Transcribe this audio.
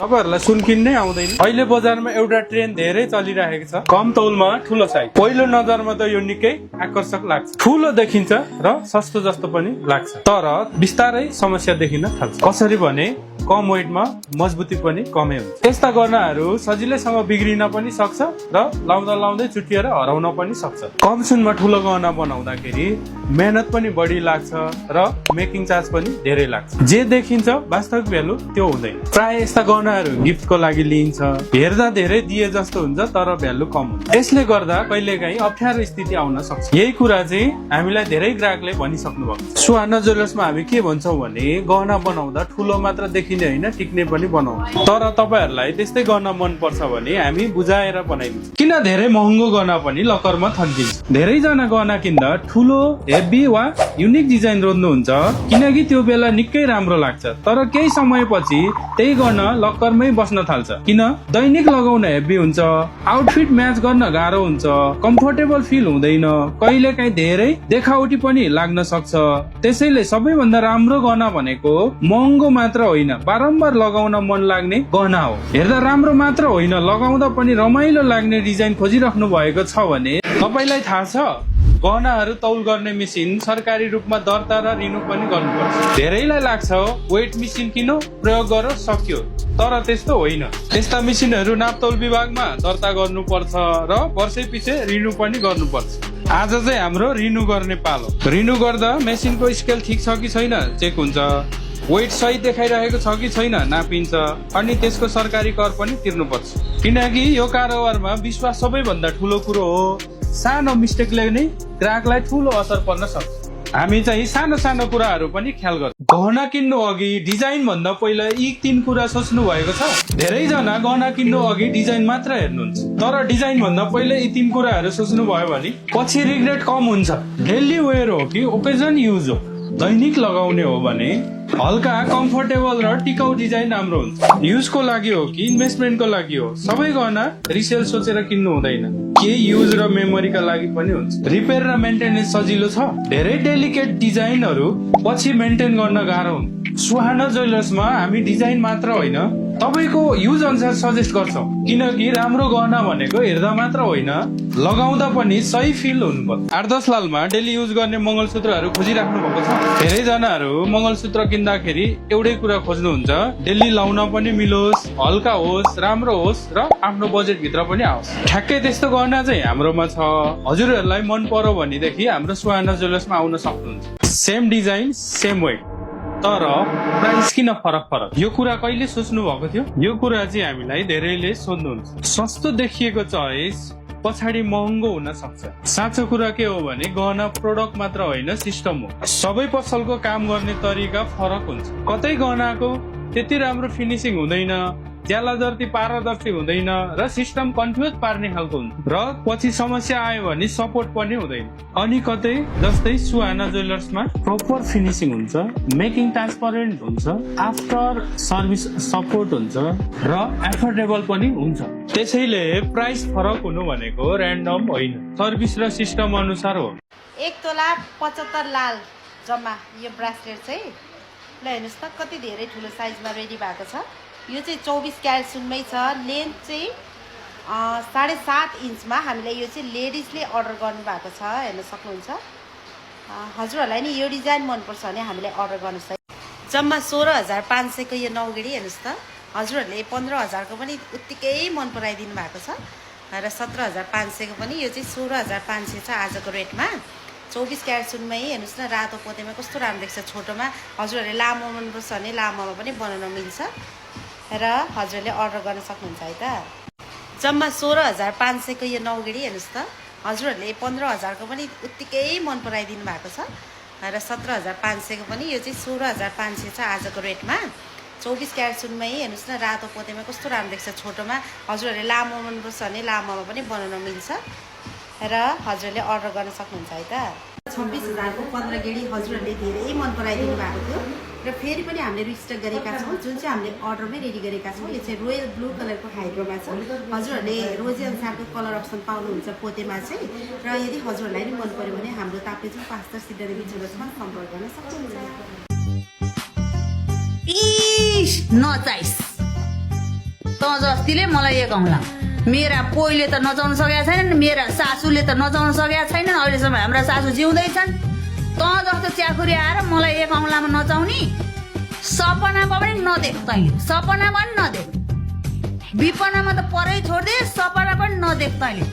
तपाईहरुलाई सुन किन्नै आउँदैन। अहिले बजारमा एउटा ट्रेन्ड धेरै चलिरहेको छ, कम तौलमा ठूलो साइज। पहिलो नजरमा त यो निकै आकर्षक लाग्छ, ठूलो देखिन्छ र सस्तो जस्तो पनि लाग्छ, तर बिस्तारै समस्या देखिन थाल्छ। कसरी भने कम वेटमा मजबुती पनि कमै हुन्छ। यस्ता गहनाहरू सजिलैसँग बिग्रिन पनि सक्छ र लाउँदा लाउँदै चुटिएर हराउन पनि सक्छ। कम सुनमा ठूलो गहना बनाउँदाखेरि मेहनत पनि बढी लाग्छ र मेकिङ चार्ज पनि धेरै लाग्छ। जे देखिन्छ वास्तविक भ्यालु त्यो हुँदैन। प्राय यस्ता गहनाहरू गिफ्टको लागि लिइन्छ, हेर्दा धेरै दिए जस्तो हुन्छ तर भ्यालु कम हुन्छ। यसले गर्दा कहिलेकाहीँ अप्ठ्यारो स्थिति आउन सक्छ। यही कुरा चाहिँ हामीलाई धेरै ग्राहकले भनिसक्नु भएको छ। सुहाना ज्वेलर्समा हामी के भन्छौँ भने गहना बनाउँदा ठूलो मात्र देखिने होइन, टिक्ने पनि बनाउनु। तर तपाईहरुलाई त्यस्तै गहना मन पर्छ भने हामी बुझाएर बनाइदिन्छौँ। किन धेरै महँगो गहना पनि लकरमा थन्किन्छ। धेरैजना गहना किन्दा ठूलो, हेभी वा युनिक डिजाइन रोज्नुहुन्छ, किनकि त्यो बेला निकै राम्रो लाग्छ, तर केही समयपछि त्यही गहना लकरमै बस्न थाल्छ। किन? दैनिक लगाउन हेभी हुन्छ, आउटफिट म्याच गर्न गाह्रो हुन्छ, कम्फर्टेबल फिल हुँदैन, कहिलेकाहीँ धेरै देखावटी पनि लाग्न सक्छ। त्यसैले सबैभन्दा राम्रो गहना भनेको महँगो मात्र होइन, बारम्बार लगाउन मन लाग्ने गहना हो। हेर्दा राम्रो मात्र होइन, लगाउँदा पनि रमाइलो लाग्ने डिजाइन खोजिराख्नु भएको छ भने तपाईलाई थाहा छ, गहनाहरू तौल गर्ने मेसिन सरकारी रूपमा दर्ता र रिन्यू पनि गर्नुपर्छ। धेरैलाई लाग्छ वेट मेसिन किन्नु, प्रयोग गर, सक्यो, तर त्यस्तो होइन। यस्ता मेसिनहरू नापतौल विभागमा दर्ता गर्नुपर्छ र वर्षै पछि रिन्यू पनि गर्नुपर्छ। आज चाहिँ हाम्रो रिन्यू गर्ने पालो। रिन्यू गर्दा मेसिनको स्केल ठिक छ कि छैन चेक हुन्छ, वेट सही देखाइरहेको छ कि छैन नापिन्छ, अनि त्यसको सरकारी कर पनि तिर्नुपर्छ। किनकि यो कारोबारमा विश्वास सबैभन्दा ठूलो कुरो हो। सानो मिस्टेकले नै ग्राहकलाई ठूलो असर पर्न सक्छ। हामी चाहिँ सानो सानो कुराहरू पनि ख्याल गर्छौँ। गहना किन्नु अघि डिजाइन भन्दा पहिला यी 3 कुरा सोच्नु भएको छ। धेरैजना गहना किन्नु अघि डिजाइन मात्र हेर्नुहुन्छ, तर डिजाइन भन्दा पहिला यी 3 कुराहरू सोच्नु भयो भने पछि रिग्रेट कम हुन्छ। डेली वेयर हो कि ओकेजन युज हो, दैनिक लगाउने हो भने हल्का, कम्फर्टेबल र टिकाउ डिजाइन राम्रो हुन्छ। युजको लागि हो कि इन्भेस्टमेन्टको लागि हो, सबै गहना रिसेल सोचेर किन्नु हुँदैन। केही युज र मेमोरीका लागि पनि हुन्छ। रिपेयर र मेन्टेनेन्स सजिलो छ, धेरै डेलिकेट डिजाइनहरू पछि मेन्टेन गर्न गाह्रो हुन्छ। सुहाना ज्वेलर्समा हामी डिजाइन मात्र होइन, तपाईको युज अनुसार सजेस्ट गर्छौँ, किनकि राम्रो गहना भनेको हेर्दा मात्र होइन, लगाउँदा पनि सही फिल हुनुपर्छ। 8-10 लालमा डेली युज गर्ने मंगलसूत्रहरू खोजिराख्नु भएको छ। धेरैजनाहरू मंगलसूत्र किन्दाखेरि एउटै कुरा खोज्नुहुन्छ, डेली लाउन पनि मिलोस्, हल्का होस्, राम्रो होस् र आफ्नो बजेट भित्र पनि आओस्। ठ्याक्कै त्यस्तो गहना चाहिँ हाम्रोमा छ। हजुरहरूलाई मन पर्यो भनेदेखि हाम्रो सुहाना ज्वेलर्समा आउन सक्नुहुन्छ। सेम डिजाइन, सेम वेट, तर प्राइस किन फरक? यो कुरा कहिले सोच्नु भएको थियो? यो कुरा चाहिँ हामीलाई धेरैले सोध्नुहुन्छ। सस्तो देखिएको चोइस पछाडि महँगो हुन सक्छ। साँचो कुरा के हो भने गहना प्रोडक्ट मात्र होइन, सिस्टम हो। सबै पसलको काम गर्ने तरिका फरक हुन्छ। कतै गहनाको त्यति राम्रो फिनिसिङ हुँदैन, ज्याला जर्ती पारदर्शी हुँदैन र सिस्टम कन्फ्युज पार्ने खालको हुन्छ, र पछि समस्या आयो भने सपोर्ट पनि हुँदैन। अनि कतै जस्तै सुहाना ज्वेलर्समा प्रोपर फिनिसिङ हुन्छ, मेकिङ ट्रान्सपरेन्ट हुन्छ, आफ्टर सर्भिस सपोर्ट हुन्छ र एफोर्डेबल पनि हुन्छ। त्यसैले प्राइस फरक हुनु भनेको र्यान्डम होइन, सर्भिस र सिस्टम अनुसार हो। 1 तोला 75 लाल जम्मा यो ब्रासलेट चाहिँ ल हेर्नुहोस् त कति धेरै ठुलो साइजमा रेडी भएको छ। यो चाहिँ 24 क्यारेट सुनमै छ। लेन्थ चाहिँ 7.5 इन्चमा हामीले यो चाहिँ लेडिजले अर्डर गर्नुभएको छ, हेर्न सक्नुहुन्छ। हजुरहरूलाई नि यो डिजाइन मनपर्छ भने हामीले अर्डर गर्नुहोस् है। जम्मा 16,500 को यो नौगेडी हेर्नुहोस् त। हजुरहरूले 15,000 को पनि उत्तिकै मन पराइदिनु भएको छ र 17,500 को पनि। यो चाहिँ 16,500 छ आजको रेटमा। 24 क्यारेट सुनमै हेर्नुहोस् न, रातो पोतेमा कस्तो राम्रो देख्छ। छोटोमा हजुरहरूले लामो मनपर्छ भने लामोमा पनि बनाउन मिल्छ र हजुरले अर्डर गर्न सक्नुहुन्छ है त। जम्मा 16,500 को यो नौगेडी हेर्नुहोस् त। हजुरहरूले 15,000 को पनि उत्तिकै मन पराइदिनु भएको छ र 17,500 को पनि। यो चाहिँ 16,500 छ आजको रेटमा। 24 क्यारेट सुनमै हेर्नुहोस् न, रातो पोतेमा कस्तो राम्रो देख्छ। छोटोमा हजुरहरूले लामो मनपर्छ भने लामोमा पनि बनाउन मिल्छ र हजुरले अर्डर गर्न सक्नुहुन्छ है त। 26,000 को 15 गेडी हजुरहरूले धेरै मन पराइदिनु भएको थियो र फेरि पनि हामीले रिस्टक गरेका छौँ, जुन चाहिँ हामीले अर्डरमै रेडी गरेका छौँ। यो चाहिँ रोयल ब्लू कलरको हाइड्रोमा छ। हजुरहरूले रोजी अनुसारको कलर अप्सन पाउनुहुन्छ पोतेमा चाहिँ। र यदि हजुरहरूलाई नि मन पर्यो भने हाम्रो ताप्लेजुङ 5 सिद्धदेवी ज्वेलर्समा सम्पर्क गर्न सक्नुहुन्छ। No choice. त जस्तीले मलाई 1 औँला मेरा पोइले त नचाउन सकेका छैनन् मेरा सासूले त नचाउन सकेका छैनन् अहिलेसम्म हाम्रा सासू जिउँदैछन् त जस्तो च्याखुरी आएर मलाई 1 औँलामा नचाउनी सपनामा पनि नदेख तैँले सपना पनि नदेख विपनामा त परै छोडिदे सपना पनि नदेख तैँले